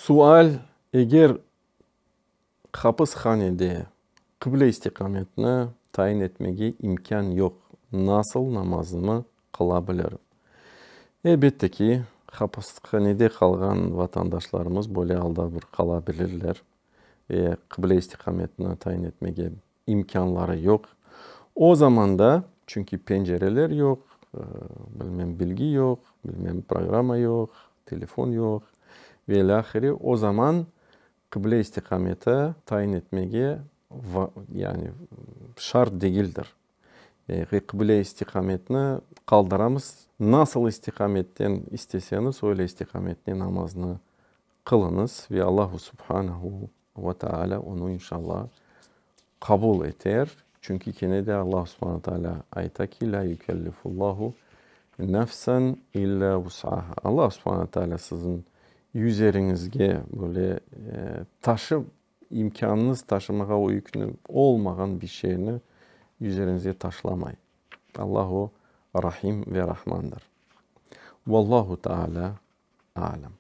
Sual, Eger hapishanede qıble istiqametini tayin etmege imkân yoq, nasıl namazımı qıla bilirim? Elbette ki, hapishanede qalğan vatandaşlarımız böyle alda bir qala bilirler ve qıble istiqametini tayin etmege imkânları yoq. O zaman da, çünki pencereler yoq, bilmem bilgi yoq, bilmem programma yoq, telefon yoq ve ilâhre, o zaman qıble istiqameti tayin etmege yani şart degildir. Qıble istiqametni qaldıramız. Nasıl istiqametten isteseñiz, öyle istiqametnen namaznı qılıñız ve Allahu Subhanehu ve Teala onı inşallah qabul eter. Çünki kene de Allah Subhane Teala ayta ki, La yükellifullahu nefsen illa vus'aha. Allah Subhane Teala siziñ üzeriñizge böyle taşı, imkânıñız taşımağa o yükni olmağan bir şeyni üzeriñizge taşlamay. Allah o Rahim ve Rahmandır. Vallahu Teala alem.